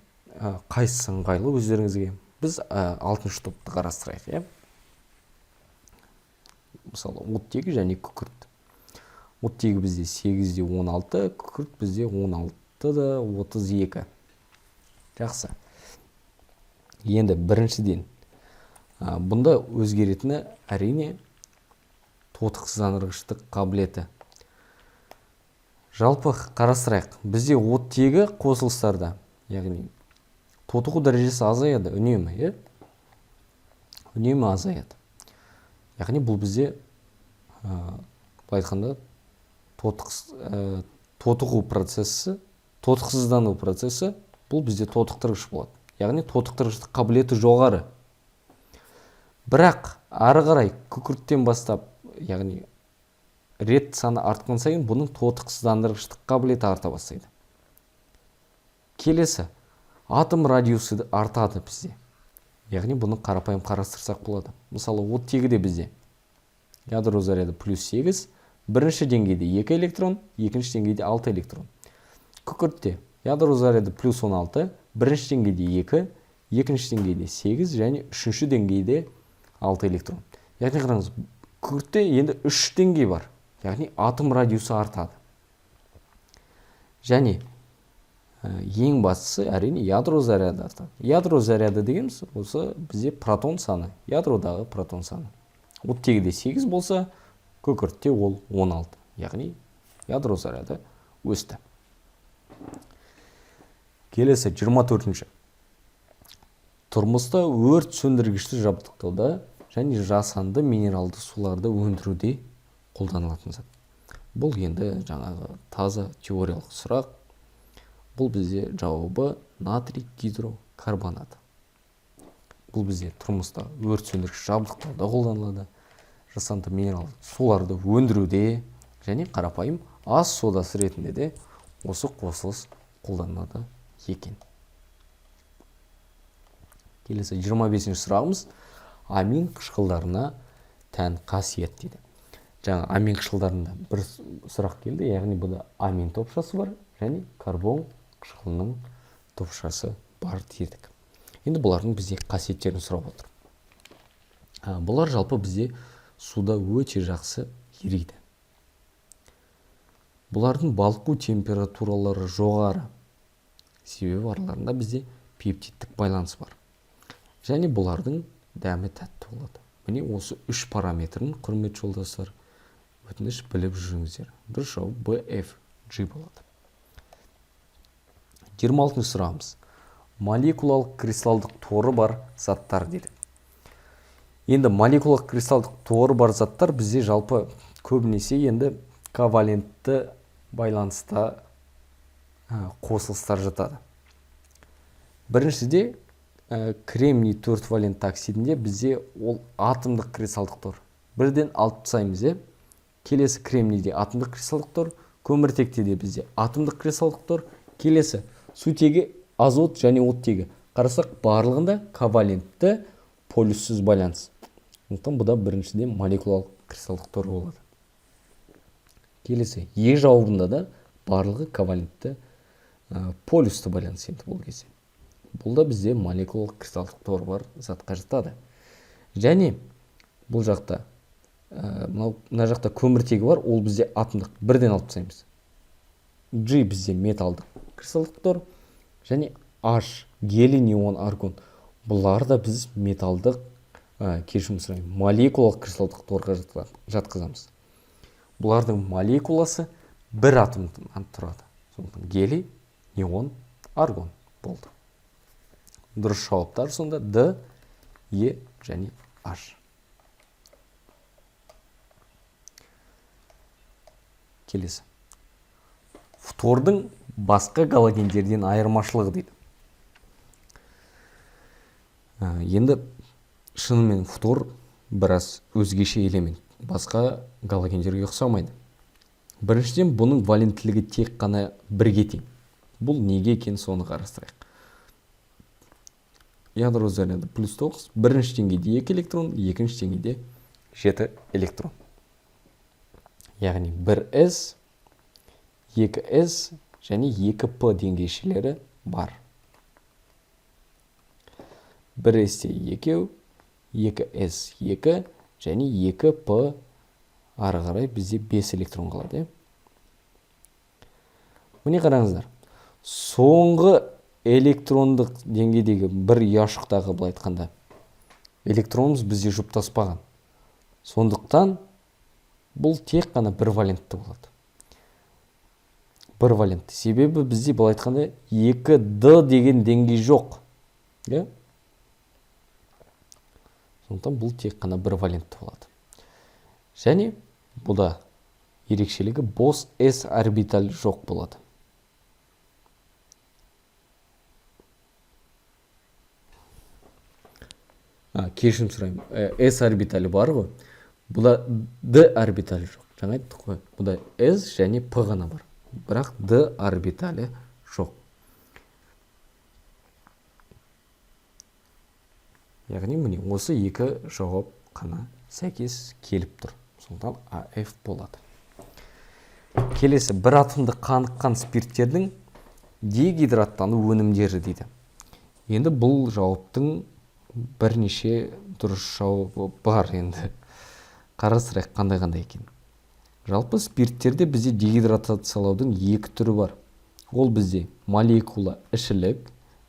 Қайсысы ыңғайлы өздеріңізге. Біз 6-шы топты қарастырайық, иә? Мысалы, оттегі және күкірт. Оттегі бізде 8,16, күкірт бізде 16,32. Жақсы. Енді біріншіден, бұнда өзгеретіні әрине тотықсыздандырғыштық қабілеті. Жалпы қарастырайық. Бізде оттегі қосылыстарда, яғни тотығу дәрежесі азаяды үнемі, иә? Үнемі азаяды. Яғни бұл бізде, былай айтқанда, тотығу процесі, тотықсыздану процесі, бұл бізде тотықтырғыш болады. Яғни тотықтырғыштық қабілеті жоғары. Бірақ ары қарай күкірттен бастап, яғни рет саны артқан сайын бұның тотықсыздандырғыштық қабілеті арта бастайды. Келесі атом радиусы артады бізде. Яғни бұны қарапайым қарастырсақ болады. Мысалы, оттегі де бізде ядро заряды плюс 8, бірінші деңгейде 2 электрон, екінші деңгейде 6 электрон. Күкіртте ядро заряды плюс 16, бірінші деңгейде 2, екінші деңгейде 8 және үшінші деңгейде 6 электрон. Яғни қараңыз, күкіртте енді 3 деңгей бар. Яғни атом радиусы артады. Және ең бастысы әрине ядро заряды артады. Ядро заряды дегеніміз осы бізде протон саны, ядродағы протон саны. Оттегіде 8 болса, күкіртте ол 16. Яғни ядро заряды өсті. Келесі 24-ші. Тұрмыста өрт сөндіргішті жабдықтауда және жасанды минералды суларды өндіруде қолданылатын зат. Бұл енді жаңағы таза теориялық сұрақ. Бұл бізде жауабы натрий гидрокарбонаты. Бұл бізде тұрмыста өрт сөндіргіш жабдықтауда қолданылады, жасанды минералды суларды өндіруде және қарапайым ас содасы ретінде де осы қосылыс қолданылады екен. Келесі 25-ші сұрағымыз амин қышқылдарына тән қасиет дейді. Жаңа амин қышқылдарында бір сұрақ келді, яғни бұда амин топшасы бар және карбон қышқылының топшасы бар дедік. Енді бұлардың бізде қасиеттерін сұрап отыр. Бұлар жалпы бізде суда өте жақсы ериді. Бұлардың балқу температуралары жоғары. Себебі араларында бізде пептидтік байланыс бар. Және бұлардың дәмі тәтті болады. Міне осы үш параметрін, құрметті жолдастар, өтініш біліп жүріңіздер. Дұрыс жауап Б, Ф, G болады. 26 сұрағымыз. Молекулалық кристалдық торы бар заттар дейді. Енді молекулалық кристалдық торы бар заттар бізде жалпы көбінесе енді ковалентті байланыста қосылыстар жатады. Біріншіде, кремний 4 валентті оксидінде бізде ол атомдық кристалдық тор. Бірден алып тастаймыз, е? Келесі кремнийде атомдық кристалдық тор, көміртекте де бізде атомдық кристалдық тор. Келесі сутегі, азот және оттегі. Қарасақ, барлығында ковалентті полюссіз байланыс. Сондықтан бұда біріншіден молекулалық кристалдық тор болады. Келесі Е жауабында да барлығы ковалентті полюсті байланыс енді бұл кезде. Бұл да бізде молекулалық кристалдық тор бар затқа жатады. Және бұл жақта мынау мына жақта көміртегі бар, ол бізде атомдық, бірден алып тастаймыз. G бізде металдық кристалдық тор және H гелий, неон, аргон. Бұлар да біз металдық, кешірім сұраймын, молекулалық кристалдық торға жатқызамыз. Бұлардың молекуласы бір атомнан тұрады. Сондықтан гелий, неон, аргон болды. Дұрыс жауаптар сонда Д, Е және H. Келесі. Фтордың басқа галогендерден айырмашылығы дейді. Енді шынымен фтор біраз өзгеше элемент. Басқа галогендерге ұқсамайды. Біріншіден, бұның валенттілігі тек қана бірге тең. Бұл неге екенін соны қарастырайық. Ядро заряды плюс 9, бірінші деңгейде 2 электрон, екінші деңгейде 7 электрон. Яғни 1s, 2s және 2p деңгейшелері бар. 1s-те 2, 2s 2 және 2p Ары қарай бізде 5 электрон қалады. Міне қараңыздар. Соңғы электрондық деңгейдегі бір ұяшықтағы, былай айтқанда, электронымыз бізде жұптаспаған. Сондықтан бұл тек қана бір валентті болады. Бір валентті. Себебі бізде, былай айтқанда, 2D деген деңгей жоқ. Иә? Сондықтан бұл тек қана бір валентті болады. Және бұда ерекшелігі бос S орбиталь жоқ болады. Кешірім сұраймын. S орбиталі бар ғой. Бұда D орбиталі жоқ. Жаңа айттық қой. Бұда S және P ғана бар. Бірақ D орбиталі жоқ. Яғни міне осы екі жауап қана сәйкес келіп тұр. Сондықтан АФ болады. Келесі бір атомды қаныққан спирттердің дегидраттану өнімдері дейді. Енді бұл жауаптың бірнеше дұрыс жауабы бар енді. Қарастырайық қандай-қандай екен. Жалпы спирттерде бізде дегидратациялаудың екі түрі бар. Ол бізде молекула ішілік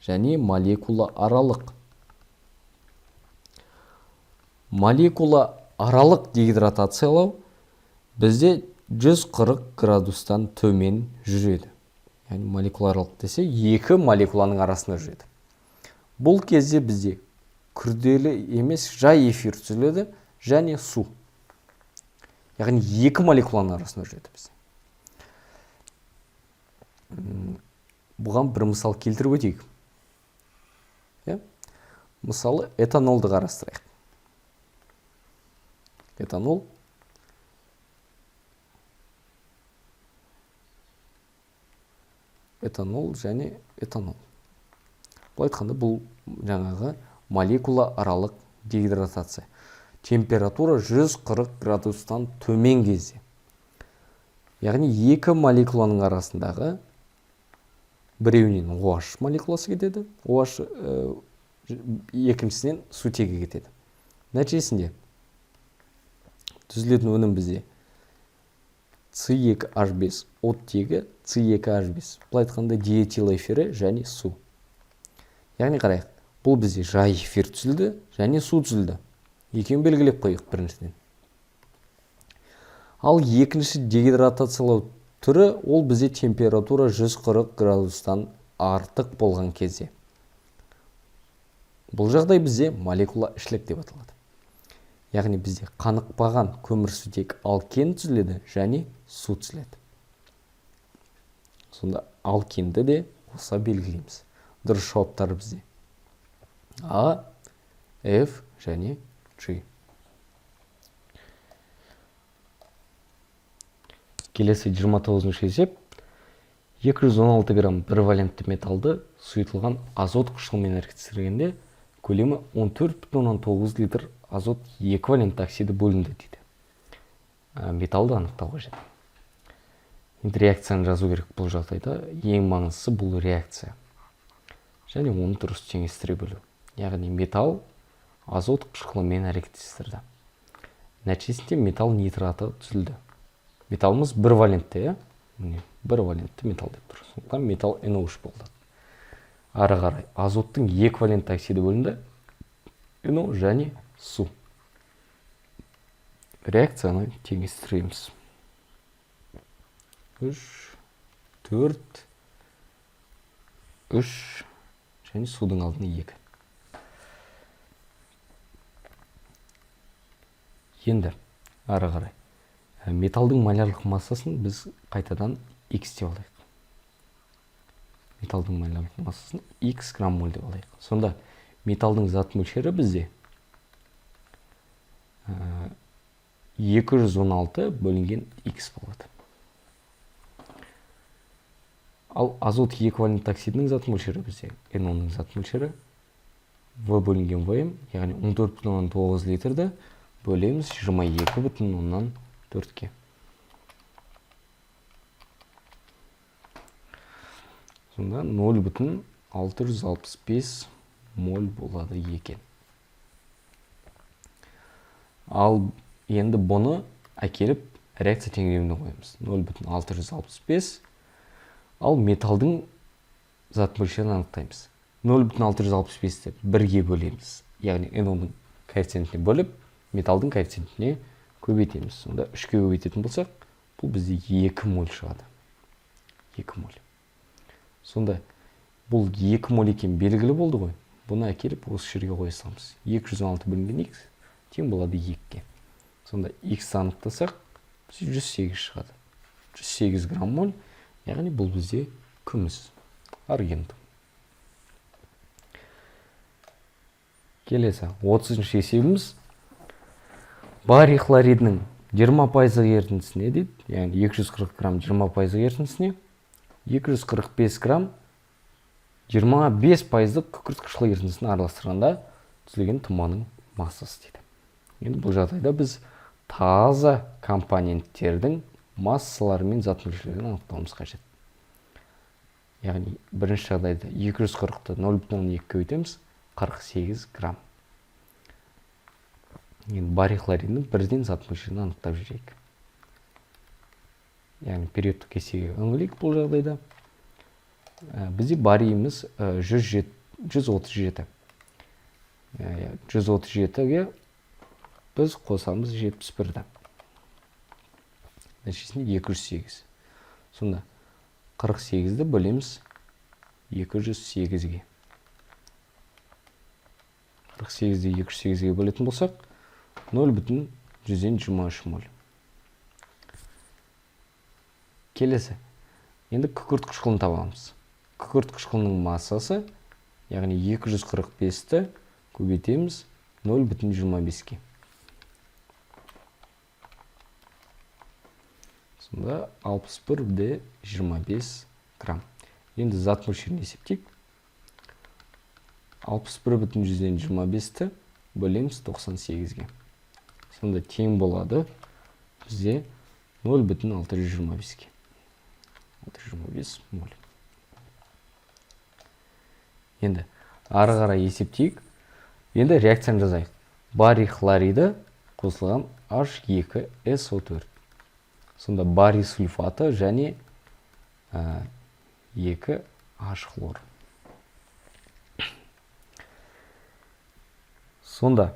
және молекула аралық. Молекула аралық дегидратациялау бізде 140 градустан төмен жүреді. Яғни молекула аралық десе, екі молекуланың арасында жүреді. Бұл кезде бізде күрделі емес жай эфир түзіледі және су. Яғни екі молекуланың арасында жүреді бізде. Бұған бір мысал келтіріп өтейік. Иә? Мысалы, этанолды қарастырайық. Этанол этанол және этанол. Былай айтқанда, бұл жаңағы молекула аралық дегидратация. Температура 140 градустан төмен кезде. Яғни екі молекуланың арасындағы біреуінен OH молекуласы кетеді, OH, екіншісінен сутегі кетеді. Нәтижесінде түзілетін өнім бізде С2H5 оттегі С2H5. Былай айтқанда диэтил эфирі және су. Яғни қарайық, бұл бізде жай эфир түзілді және су түзілді. Екеуін белгілеп қояйық біріншіден. Ал екінші дегидратациялау түрі ол бізде температура 140 градустан артық болған кезде. Бұл жағдай бізде молекула ішілік деп аталады. Яғни бізде қанықпаған көмірсутек алкен түзіледі және су түзіледі. Сонда алкенді де қоса белгілейміз. Дұрыс жауаптар бізде А, F және G. Келесі 29-шы есеп. 216 грамм бір валентті металды сұйытылған азот қышқылымен әрекеттестіргенде көлемі 14,9 литр азот екі валентті оксиді бөлінді дейді. Металды анықтау қажет. Енді реакцияны жазу керек бұл жағдайда. Ең маңыздысы бұл реакция. Және оны дұрыс теңестіре білу. Яғни металл азот қышқылымен әрекеттестірді. Нәтижесінде металл нитраты түзілді. Металлымыз бір валентті, иә? Міне, бір валентті металл деп тұр. Сондықтан металл NO3 болды. Ары қарай азоттың екі валентті оксиді бөлінді. NO және су. Реакцияны теңестіреміз. 3, 4, 3 және судың алдына 2. Енді ары қарай металдың молярлық массасын біз қайтадан X деп алайық. Металдың молярлық массасын X грамм моль деп алайық. Сонда металдың зат мөлшері бізде 216 бөлінген X болады. Ал азот екі валентті оксидінің зат мөлшері бізде NO-ның зат мөлшері В бөлінген ВМ, яғни 14,9 литрді бөлеміз 22,4-ке. Сонда 0,665 моль болады екен. Ал енді бұны Әкеліп реакция теңдеуіне қоямыз. 0,665. Ал металдың зат мөлшерін анықтаймыз. 0,665-ті бірге бөлеміз. Яғни NO-ның коэффициентіне бөліп, металдың коэффициентіне көбейтеміз. Сонда 3-ке көбейтетін болсақ, бұл бізде 2 моль шығады. 2 моль. Сонда бұл 2 моль екен белгілі болды ғой. Бұны әкеліп осы жерге қоя саламыз. 216 бөлінген x тең болады 2-ге. Сонда x анықтасақ, бізде 108 шығады. 108 грамм моль, яғни бұл бізде күміс, аргентум. Келесі 30-шы есебіміз. Барий хлоридінің 20% ерітіндісіне дейді, яғни 240 грамм 20% ерітіндісіне 245 грамм 25% күкірт қышқыл ерітіндісін араластырғанда түзілген тұнбаның массасы дейді. Енді бұл жағдайда біз таза компоненттердің массалары мен зат мөлшерлерін анықтауымыз қажет. Яғни бірінші жағдайда 240-ты 0,2 көбейтеміз, 48 грамм. Енді барий хлоридінің бірден зат мөлшерін анықтап жіберейік. Яғни периодтық кестеге үңілейік бұл жағдайда. Бізде барийіміз 137. 137-ге біз қосамыз 71-ді. Нәтижесінде 208. Сонда 48-ді бөлеміз 208-ге. 48-ді 208-ге бөлетін болсақ, 0,123 моль. Келесі. Енді күкірт қышқылын табамыз. Күкірт қышқылының массасы, яғни 245-ті көбейтеміз 0,25-ке. Сонда 61,25 грамм. Енді зат мөлшерін есептейік. 61,25-ті бөлеміз 98-ге. Сонда тең болады бізде 0,625-ке. 625 моль. Енді ары қарай есептейік. Енді реакцияны жазайық. Барий хлориді қосылған H2SO4. Сонда барий сульфаты және 2 H хлор. Сонда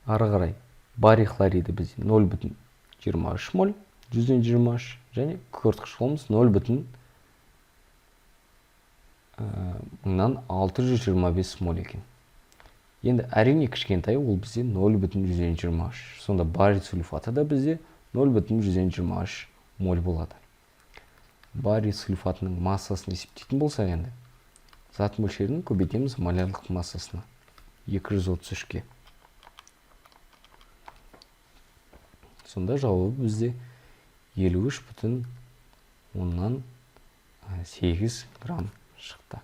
ары қарай барий хлориді бізде 0,23 моль, 123, және күкірт қышқылымыз 0,625 моль екен. Енді әрине кішкентай, ол бізде 0,123. Сонда барий сульфаты да бізде 0,123 моль болады. Барий сульфатының массасын есептейтін болсақ, енді зат мөлшерін көбейтеміз молярлық массасына 233-ке. Сонда жауабы бізде 53,8 грамм шықты.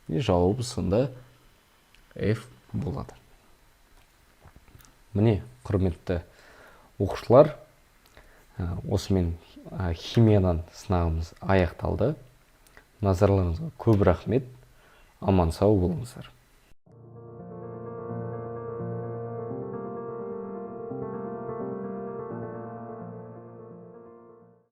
Жауабы сонда F болады. Міне, құрметті оқушылар, осымен химиядан сынағымыз аяқталды. Назарларыңызға көп рахмет. Аман сау болыңыздар.